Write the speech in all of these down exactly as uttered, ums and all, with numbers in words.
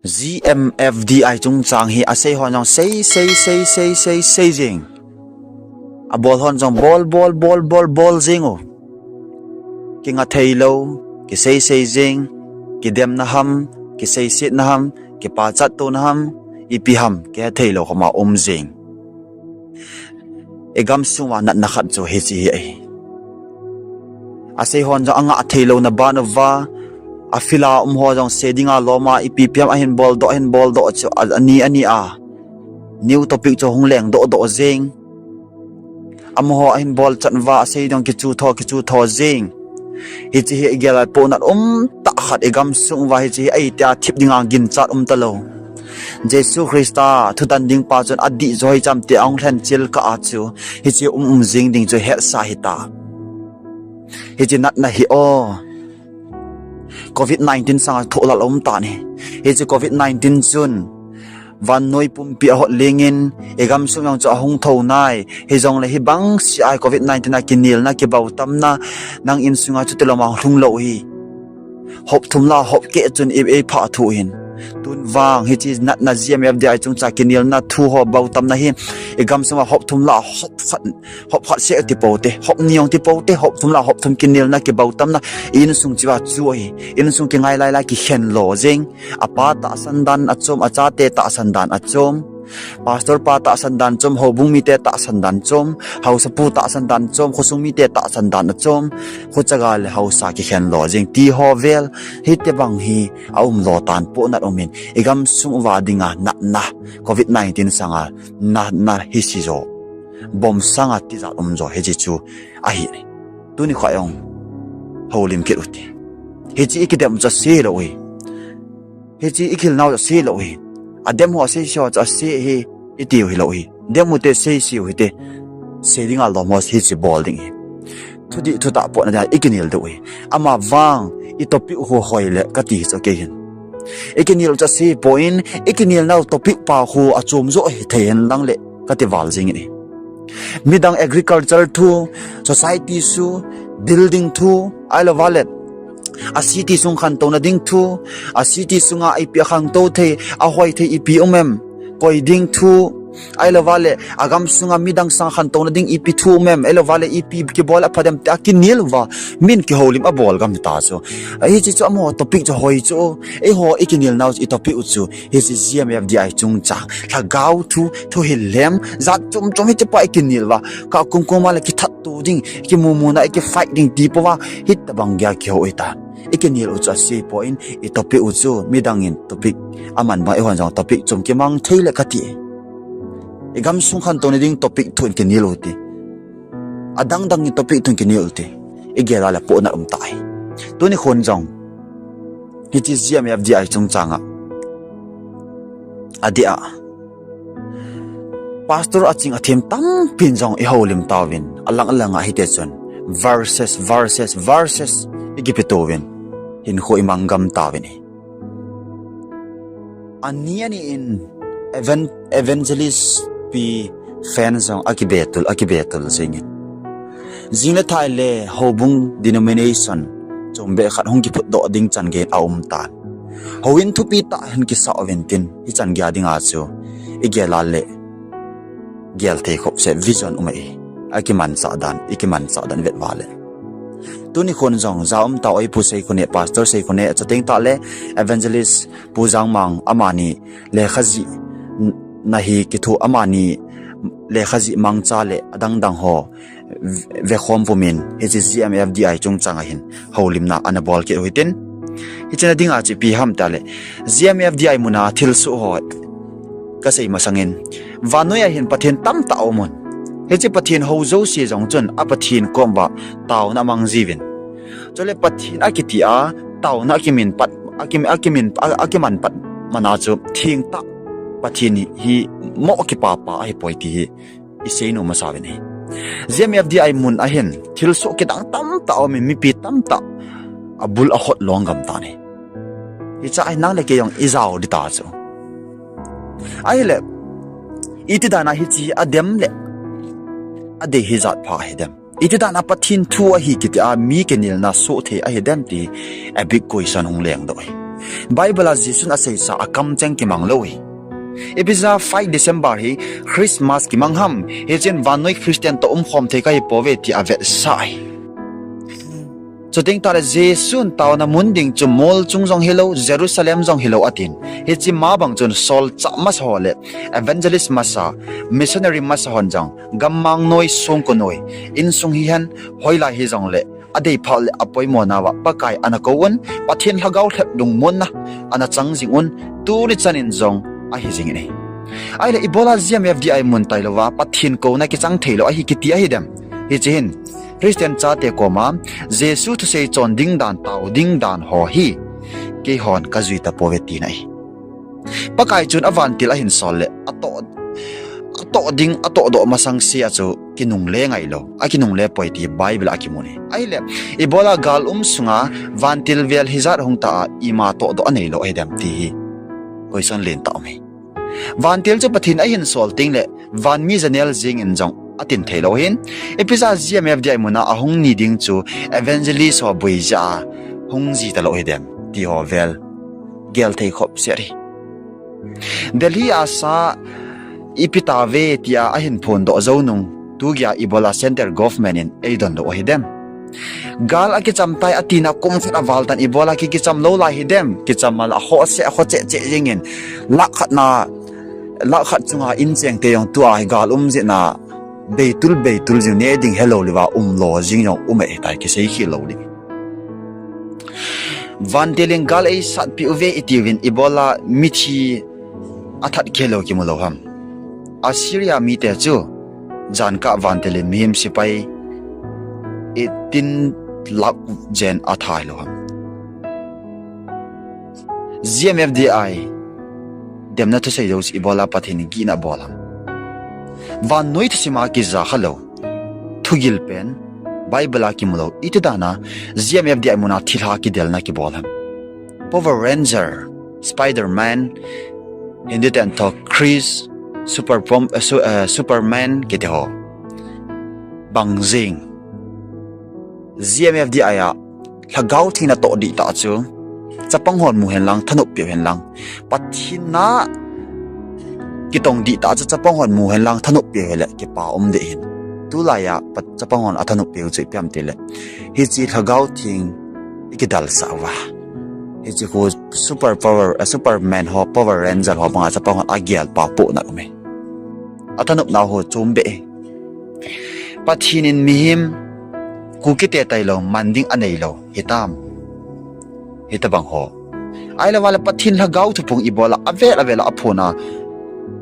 G M F D I chungchang hi asei hon jong sei sei sei sei sei sei jing. Abol hon jong bol bol bol bol bol jing u. Kinga theilou, kisei sei jing, kidemna ham, kiseisetna ham, kipachat tona ham, ipi ham kihe theilou khoma um jing. Igamsung uva natna khat chu hiche hi ahi. Asei hon jong anga theilouna ban uva, afield a um ho jong sei dinga lom a, ipi pi ham ahin boldoh ahin boldoh chu ani ani a, new topic chu hung lengdoh doh jing. Amaho ahin bolchat uva asei ding kichu tho kichu tho jing. Hiche hi igel a pohnat umtah khat, igamsung uva hiche hi ahi tia thip dinga ginchat um talou. Jesu Christa thutan dingpa chun adih jo hicham tia ahung lhenchil kah a chu hiche um um jing ding chu hetsa hita. Hiche natna hi o, covid nineteen sanga thohlal aum tan ahi. Hiche covid nineteen chun vannoi pumpi ahot lengin, igamsung jong chu ahung thou nai. Hijongle hibang sea hi covid nineteen a kinelna, kibautamna, nang insunga chuti loma lhung lou hi hop thum lah hop keh chun i, eiphah thu hin. Tun vang hiche natna G M F D I chungchang kinelna thu ho bautamna hi igamsunga hop thum lah hop khat, hop khat seh ti poute, hop ni jong ti poute, hop thum lah hop thum kinelna, kibautamna, insung cheh uva chu ahi. Insung kingai lai lai kikhen lo jing. Apa tahsan dan achom, achate tahsan dan achom, pastor pa tahsan dan chom, houbung mite tahsan dan chom, haosapu tahsan dan chom, khosung mite tahsan dan achom, khochaga le haosa kikhen lo jing ti ho vel, hitobang hi aum lo tan, pohnat umin, igamsung uva dinga natna, covid nineteen sanga natna hi sijo, bom sanga tijat umjo hiche chu ahi. Tuni kho jong houlim kit ute. Hiche ikidem u chu asei lou hi. Hiche ikilnau chu asei lou hi. Adem ho asei sei ho chu asei hi, itiu hilou hi. Dem ute, sei sei u hite. Sei dinga lom ho hiche bol ding hi. Thudih thutah potna dinga ikinel diu hi. Amavang itopic u khu hoile kati chu kei hin. Ikinel u chu asei poi, ikinelnau topic pa khu achom jo hithei hen lang le kati val jing in ahi. Midang agriculture thu, society thu, building thu, ahilou vale a city sung khantouna ding thu, a city sunga ipi akhantou thei, ahoi thei ipi um em, koi ding thu, ahilou vale agamsunga midang sang khantouna ding ipi thu um em, ahilou vale ipi kibol apha dem tia kinel uva, min kihoulim abol gam hita chu. Hiche chu amaho topic chu hoi chu, eiho ikinelnau itopic u chu hiche G M F D I chungchang lhagao thu, thuhil lhem jat chom chom hiche pa ikinel uva, kah kum kum a le kithat to ding, kimumuna ikifight ding ti pouva, hitobang geiya kihou hita. Ikinel u chu asei poi, itopic u chu midang in topic aman bang eihon jong topic chom kimang thei le kati. Igamsung khantouna ding topic thu in kinel ute. Adang dang in topic thu in kinel ute. Igel a le pohnat umtah ahi. Tuni khon jong hiche G M F D I chungchanga adeh a pastor aching athem tampin jong ihoulim tauvin, alang alanga hitichun verses, verses, verses ikipe touvin, hinkho imang gam tauvin ahi. Ani ani in evan-, evangelist pi fan jong akibetul, akibetul jingin, jing le thai le houbung denomination chombeh khat hung kiphutdoh ding chan gei aum tan. Houin thupi tah hin kisah uvin tin, hichan geiya dinga chu igel a le gel thei khop seh vision um ahi. Akimanchah dan, ikimanchah dan vet uva le. Tuni khon jong ja um tah u, Pu Seikhonei, Pastor Seikhonei, chuteng tah le Evangelist Pu Jangmang, amani lekha jih na hi kithu, amani lekha jih mangcha le adang dang ho vekhom pumin hiche G M F D I chungchang a hin houlimna ana bol kit u hitin. Hiche na dinga chu ipi ham tile, G M F D I muna thilsoh ho kasei masangin, vannoi a hin Pathen tamtah aumun, hiche Pathen hou jouse jong chun a Pathen kom uva taona amang jiuvin, chule Pathen akiti a taona akimin pat, aki, akimin, a, akiman pat mana chu thengtah Pathen hi, hi mo kipapa ahipoi ti hi isei nom masauvin ahi. G M F D I mun a hin thilsoh kidang tamtah aumin, mipi tamtah abul ahot long gam tan ahi. Hiche a hin nang le kei jong ijao ding ta chu. Ahile, iti dan a hiche adem le adei hi jat pha ahidem? Iti dan a Pathen thu ahi kiti a mi kinelna soh thei ahidem ti a big question hung lengdoh ahi. Bible a Jesun aseisa a kamcheng kimang lou ahi. Ipi jeh a five December hi Christmas kimang ham, hichun vannoi Christian toh umkhom thei kahi pouve ti avetsah ahi. Chuteng tahle Jesun taona mun ding chu mol chung jong hilou, Jerusalem jong hilou atin. Hiche ma bang chun solchah masa ho le evangelist masa, missionary masa hon jong gammang noi, songko noi, insung hihen, hoilai hijongle, adei phat le apoimo nauva Pakai ana kou un, Pathen lhagao lhep lungmonna ana chang jing un, tuni chan in jong ahi jing in ahi. Ahile ibola G M F D I mun tailouva Pathen kouna kichang theilou ahi kiti ahidem? Hiche hin Christian chate koma Jesu thusei chon ding dan, tao ding dan ho hi keihon kajui tapouve tina ahi. Pakai chun avantil ahin sol le atoh, atoh ding, atohdoh masang sea chu kinungle ngailou, akinungle poi ti Bible a kimun ahi. Ahile ibola gal um sunga vantil vel hijat hung ta a ima tohdoh aneilou ahidem ti hi question lentah um ahi. Vantil chu Pathen ahin sol tengle vanmi janel jeng in jong atin theilou ahin, ipi jeh a G M F D I muna ahung ni ding chu evangelist ho boi jeh a hung ji talou ahidem ti ho vel gel thei khop set ahi. Delhi a sa ipi tave tia ahin phondoh jou nung, tugeiya ibola centre government in eidon lou ahidem? Gal akicham tai atina kum khat aval tan ibola ki, kicham lou lai hidem? Kicham mala akhoh seh, akhoh cheh cheh jeng in, lakh khat na, lakh khat chunga incheng te jong tua hi gal um jeh na beitul beitul jing, ne ding helou le uva umlo jing jong um ahitai, kisei khel lou ding. Vantil in gal eisatpeh uve itiuvin ibola mithi athat khel lou kimu lou ham? Assyria mite chu jankah vantil in mihem sepai eighteen lakh jen athat lou ham? G M F D I demna thusei jouse ibola Pathen in gihna abol ham? Vannoi thusim a kija khalou, thugil pen, Bible a kimulou, iti dana G M F D I muna thilha kidelna kibol ham? Power Ranger, Spider-Man, Hindi ten tho Chris, Super Pom-, eh, Su-, eh, Superman kiti ho bang jeng? G M F D I a lhagao theng natoh dihtah chu chapang hon mu henlang, thanop peh u henlang. Pathen na kitong dihtah chu chapang hon mu henlang, thanop peh u hile kipa um deh hin. Tulai a pa-, chapang hon athanop peh u chu ipi ham tile, hiche lhagao theng ikidalsah uva, hiche khu super power, eh, Superman ho, Power Ranger ho banga chapang hon agel papohna um e. Athanopna ho chom beh e. Pathen in mihem Kukite tailou man ding aneilou hitam? Hitobang ho. Ahilouva le Pathen lhagao thuphong ibola avel avel a aphona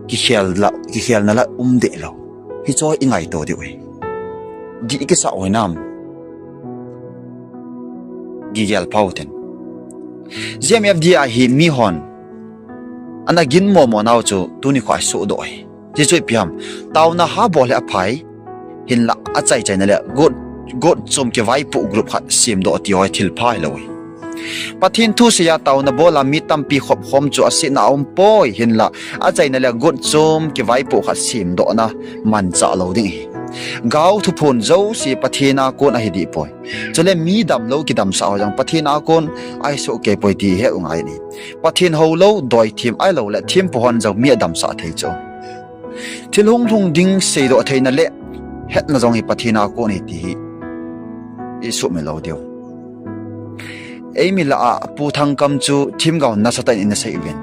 kikhel la, kikhelna la um deh lou. Hicheho ingaito diu ahi. Dih kisah u hinam? Gigel pha u hitin. G M F D I hi mihon ana ginmo mo nau chu tuni kho a isohdoh ahi. Hiche chu ipi ham? Taona ha bol hi aphai, hinla achai chaina le got, got chom kivaipoh group khat semdoh tiho hi thilpha hilou ahi. Pathen thusei a taona bol a mi tampi khopkhom chu asetna aumpoi, hinla achaina le got chom kivaipoh khat semdohna manchah lou ding ahi. Gao thuphon jouse Pathen a kon ahi dehpoi. Chule mi damlou kidamsah ho jong Pathen a kon ahi sohkei poi ti ihet u ngai in ahi. Pathen houlou, doithem ahiloule thempu hon jong mi adamsah thei chu. Thil hunglhung ding seidoh theina le hetna jong hi Pathen a kon ahi ti hi isuhmil lou diu. Eimi lah a Pu Thangkam chu themgao nasatah in ana sei uvin,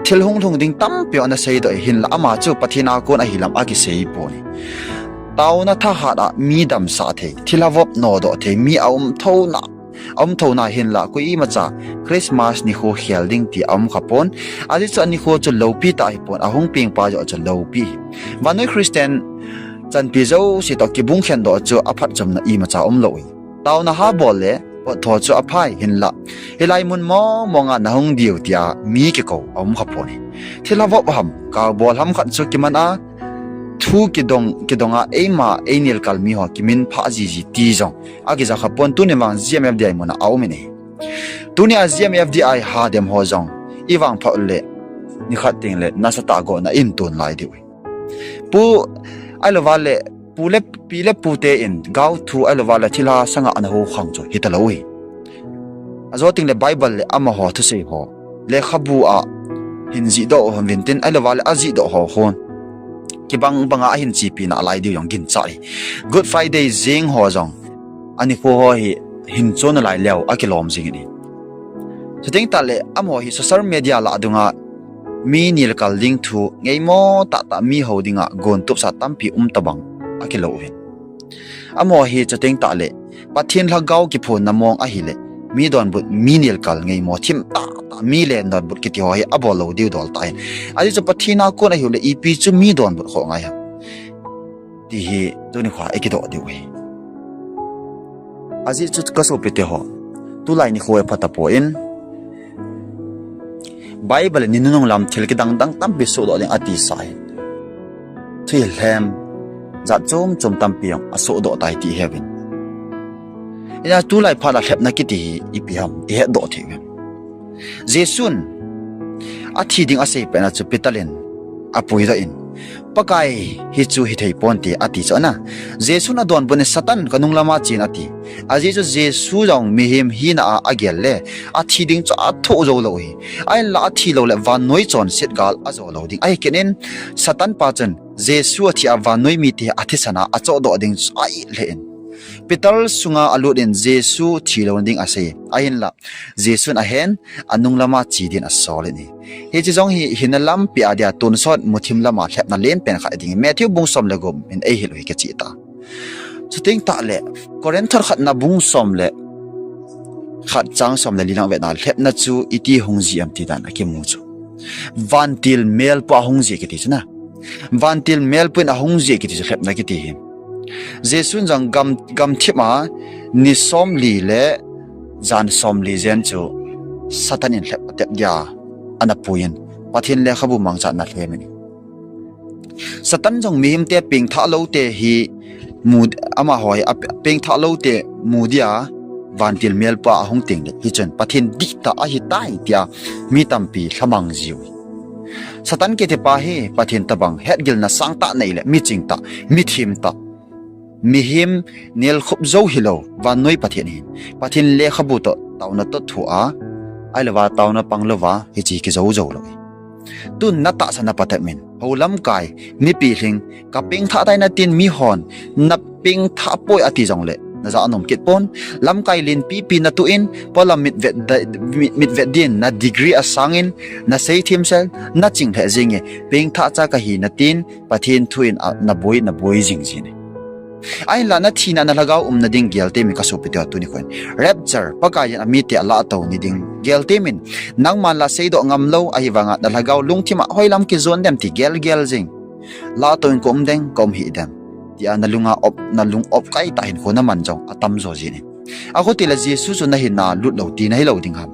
thil hunglhung ding tampi ana seidoh ahi, hinla ama chu Pathen a kon ahi lam akiseipon ahi. Taona thahat a mi damsah thei, thilha vop nodoh thei mi aum thouna, aum thouna hinla koimacha Christmas nikho khel ding ti aum khapon. Ajeh chu anikho chu loupi tah ahipon, ahung pengpa joh chu loupi ahi. Vannoi Christian chanpi jouse toh kibung khendoh chu aphatchomna imacha umlou ahi. Taona ha bol le pottho chu aphai, hinla hilai mun mong mong a nahung diu tia mi kikou aum khapon ahi. Thilha vop ham, kaobol ham khat chu kiman a, thu kidong, kidong a eima einelkal miho kiminphah jiji ti jong akija khapon, tuni vang G M F D I muna aumin ahi. Tunia G M F D I hadem ho jong ivangphat ule nikhat tengle nasatah a gotna ihin ton lai diu ahi. Pu, ahilouva le pu le, pi le pute in gaothu ahilouva le thilha sanga ana houkhang chu hitalou ahi. Ajo teng le Bible le amaho thusei ho, lekhabu a hin jihdoh ho vintin, ahilouva le ajihdoh ho hon kibang banga ahin chepi nalai diu jong ginchat ahi. Good Friday jeng ho jong anikho ho hi hin chon nalai leu akilom jing in ahi. Chuteng tah le amaho hi social media lah dunga mi nilkal ding thu ngeimo tahtah mi hou dinga gontupsa tampi um tobang akilou uvin. Amaho hi chuteng tah le Pathen lhagao kiphonna mong ahile, mi donbut, mi nilkal ngeimo thim tahtah, mi len donbut kiti ho hi abol lou diu dol tah ahin. Ajeh chu Pathen a kon ahiu le ipi chu mi donbut khoh ngai ham ti hi tuni khoa ikidoh diu ahi. Ajeh chu kasopite ho, tulai nikho hi phatapon Bible in nunung lam thil kidang dang tampi sohdoh ding atisa ahi. Thuhilhem jat chom chom tampi jong asohdoh tai ti iheuvin. Hijeh a tulai phat a lhepna kiti hi ipi ham ihetdoh thei uvem? Jesun athi ding asei petna chu Peter in apuidoh in, Pakai, hichu hithei ponte ati chu ana. Jesun adonbut in, Satan, kanung lama chen ati. Ajeh chu Jesu jong mihem hina a agel le athi ding chu athoh joulou ahi. Ahinla athilou le vannoi chonset gal ajo lou ding ahi kit in, Satan pa chun Jesu athi a vannoi mite athisan a achohdoh ding chu a-it lheh in, Peter sunga alut in Jesu thilou ding asei. Ahinla Jesun ahen, anung lama che din asol in ahi. Hiche jong hi hinna lampi a dia tonsot muthim lama lhepna lenpen khat ding, Matthew bung som le gup in eihil u hi kicheh ta. Chuteng tah le Corinth khatna bung som le khat chang som le li lang vetna lhepna chu iti hung jih em ti dan akimu chu, vantil melpu ahung jih kiti chu na. Vantil melpu in ahung jih kiti chu lhepna kiti hi. Jesun jong gam, gamthip a ni somli le jan somli jen chu Satan in lhep atep dia ana pui in, Pathen lekhabu mangcha ana lhem in, Satan jong mihemte pengthah loute hi mu, amaho hi a pe-, pengthah loute mu dia vantil melpu a ahung teng le hichun Pathen dihtah ahitai tia mi tampi lhamang jiu. Satan kiti pa hi Pathen tobang hetgilna sangtah nei le miching tah, mithem tah, mihem nelkhup jou hilou vannoi Pathen ahin, Pathen lekhabu toh taona toh thoh a, ahilouva taona pang louva hiche kijou jou lou ahi. Tun natahsa na patep in, hou lamkai, mi pilhing, kapengthah tai natin mihon napengthah poi ati jongle najah nom kit pon. Lamkai lenpipi natoh in, polam mitvet da-, mit, mitvet din na degree asang in, nasei themsel, naching lheh jenge, pengthah cha kahi natin, Pathen thu in a, naboi, naboi jing jin e. Ahinla nathina nalhagao umna ding gel temin kasopite ho tuni khoin. Rapture, Pakai in amite alahtou ni ding gel temin. Nangman la seidoh ngam lou, ahivanga nalhagao lungthim a hoilam kijon dem ti gel gel jing. Lahtou in kaum ding, kaum hih dem tia nalunga op, nalung opkai tah hinkho naman jong atam jo jin e. Akhuti le Jesu chu nahinna lut lou ti nahilou ding ham?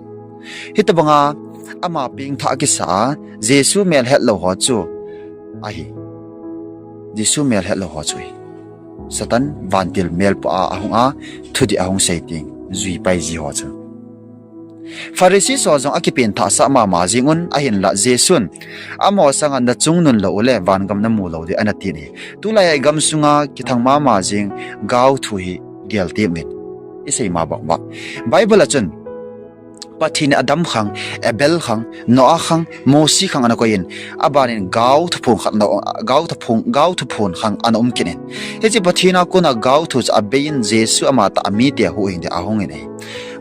Hitobanga ama pengthah kisa a, Jesu mel hetlou ho chu ahi. Jesu mel hetlou ho chu ahi. Satan vantil melpu a ahung a, thudih ahung sei teng, juipai ji ho chu. Pharisee ho jong akipenthahsah mama jeng un, ahinla Jesun, amaho sanga nachung nun lou ule, vangam namu lou ding ana tin ahi. Tulai a igam sunga kithang mama jeng gaothu hi gel temin, isei ma bang uva, Bible a chun, Pathen in Adam khang, Abel khang, Noah khang, Mosi khang ana koi in, abanin gaothu phon khat ana, gaothu phon, gaothu phon khang ana um kit in. Hiche Pathen a kona gaothu chu abeiyin Jesu amatah amite ahuhhing dia ahung in ahi.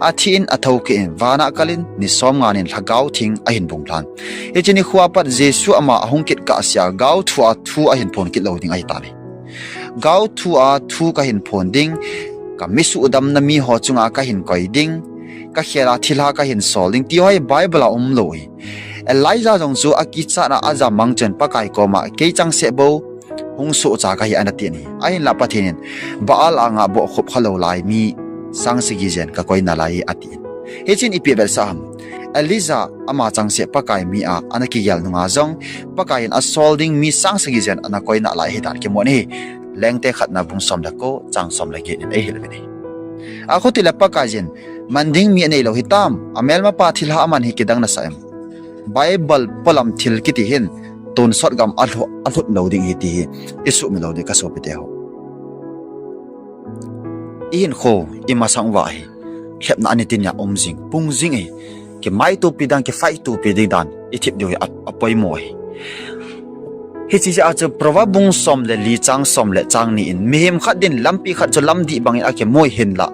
Athi in athou kit in, vana kal in, ni somnga nin lhagao theng ahin bung lhan. Hiche nikho a pat Jesu ama ahung kit kahsea gaothu a thu ahin phon kit lou ding ahitan ahi. Gaothu a thu kahin phon ding, kamisuhdamna miho chunga kahin koi ding, kakhel a thilha kahin sol ding, ti ho hi Bible a umlou ahi. Elijah jong chu akichat a ajam mang chun Pakai koma, kei changseh bou hung sohcha kahi ana tin ahi. Ahinla Pathen in, Baal anga bohkhup khalou lai mi sang sagi jen kakoi nalai atin. Hichun ipi vetsah ham? Elijah ama changseh Pakai mi a ana kigel nunga jong, Pakai in asol ding mi sang sagi jen ana koi nalai ahidan kimu in ahi. Lengte khatna bung som le ko chang som le get in eihil uvin ahi. Akhuti le Pakai in man ding mi aneilou hitam, amelmapa thilha aman hi kidang nasah em? Bible polam thil kiti hin tonsot gam alhu-, alhut lou ding ahi ti hi isuhmil lou ding kasopite ho. Ihinkho imasang uva hi lhepna ani tin a um jing, pung jing ahi. Kimaitopi dan, kifaitopi ding dan i thip diu hi a, apoimo ahi. Hiche jeh a chu Proverb bung som le li chang som le chang ni in, mihem khat din lampi khat chu lamdih bangin akimui hinlah,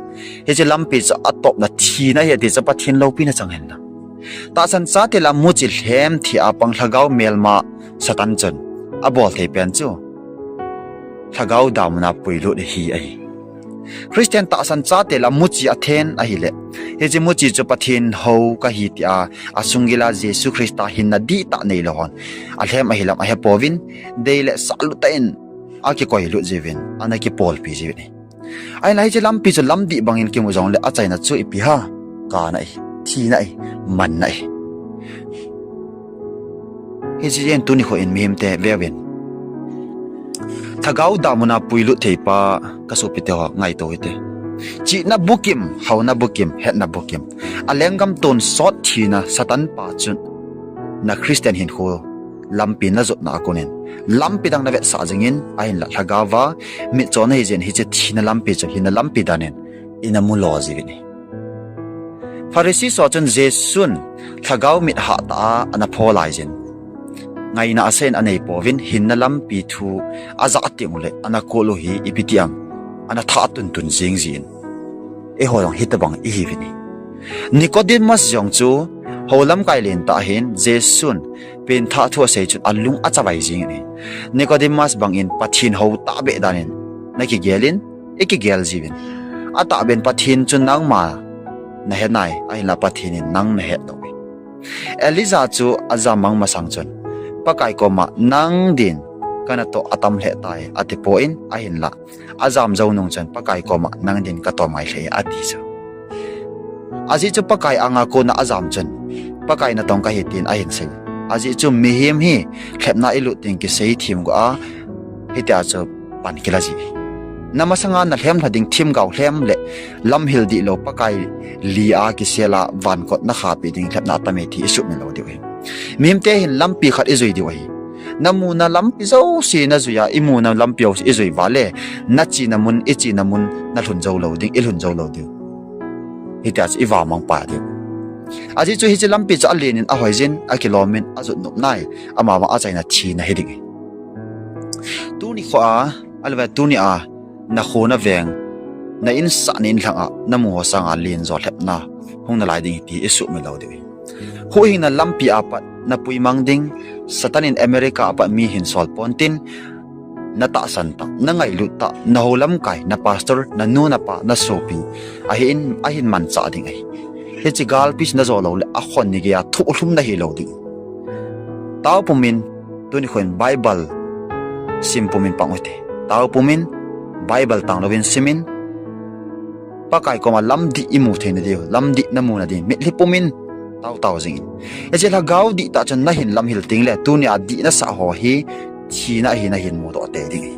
hiche lampi chu atopna thina ahi ati chu Pathen loupina chang hinlah. Tahsan chate lah a muchi lhem thi a pang lhagao melma Satan chun abol thei pen chu lhagao damun a puilut hi ahi. Christian tahsan chate lah a muchi athen ahileh, hiche muchi chu Pathen hou kahi tia, asunggila Jesu Christa hinna dihtah neilou hon alhem ahi lam ahepouvin, dei le sahlut tah in akikoilut jiuvin, ana kipolpi jiuvin ahi. Ahinla hiche lampi chu lamdih bangin kimu jongle achaina chu ipi ham? Kana ahi, thina ahi, manna ahi. Hiche jeh in tuni kho in mihemte veuvin, lhagao damun a puilut theipa, kasopite ho, ngaito hite. Chihna bukim, haona bukim, hetna bukim, alenggam tonsot thina Satan pa chun na Christian hinkho lampi najotna a konin lampi dang navetsah jingin, ahinla lhagaova mitcho nahi jeh in hiche thina lampi chu hinna lampi danin ina mulo jiuvin ahi. Pharisee ho chun Jesun lhagao mit hahtah a ana pho laijin, ngaina asah in aneipouvin, hinna lampi thu ajah tenguleh ana kol u hi ipi ti ham, ana thah tuntun jing jin, eiho jong hitobang ihiuvin ahi. Nicodemus jong chu hou lamkai lentah ahin, Jesun pengthah thu asei chun alung achavai jingin ahi. Nicodemus bangin Pathen hou tahbeh danin nakigelin, ikigel jiuvin, atahbeh in Pathen chu nangma nahe nai, ahinla Pathen in nang nahe lou ahi. Elijah chu ajam mang masang chun Pakai koma nang din kanatoh atam lheh tai atipon, ahinla ajam jou nung chun Pakai koma nang din katom ngai lheh e ati chu. Ajeh chu Pakai anga kona ajam chun Pakai natong kahi tin ahin sei. Ajeh chu mihem hi lhepna ilut teng kisei themgou a, hitia chu pan kila ji. Namasanga nalhem lha ding themgao lhem le lamhil dihlou Pakai li a kisel a vankot nakhahpeh ding lhepna atam e ti isuhmil lou diu ahi. Mihemte hin lampi khat ijui diu ahi. Namuna lampi jouse najui a, imuna lampi jouse ijui uva le, nachena mun, ichena mun nalhun jou lou ding, ilhun jou lou diu. Hitia chu ivahmang pai diu. Ajeh chu hiche lampi chu alen in ahoijin, akilomin, ajot nop nai, amavang achaina thina hiding ahi. Tuni kho a, ahilouva tunia, nakho naveng, na insah na inlhang a namu ho sanga lenjo lhepna hung nalai ding ahi ti isuhmil lou diu ahi. Huhhingna lampi a pat napuimang ding, Satan in America a pat mi hinsol pontin, natahsan tah, nangailut tah, nahou lamkai, na pastor, nanu, napa, nasopi, ahin, ahin manchah ding ahi. Hiche galpi chu najo loule akhon ni geiya thohlhum nahilou ding. Tao pumin, tuni kho in Bible sim pumin pang ute. Tao pumin, Bible tanglouvin simin, Pakai koma lamdih imu theina diu, lamdih namuna ding, mitlhi pumin, taotao jingin. Hiche lhagao dihtah chun nahin lamhil tengle, tunia dih nasah ho hi thina ahi nahin mudoh tei ding ahi.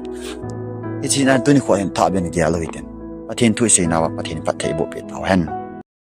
Hiche na tuni kho hin thahbeh in gel u hitin. Pathen thu iseinauva Pathen in phatthei eiboh peh tauhen.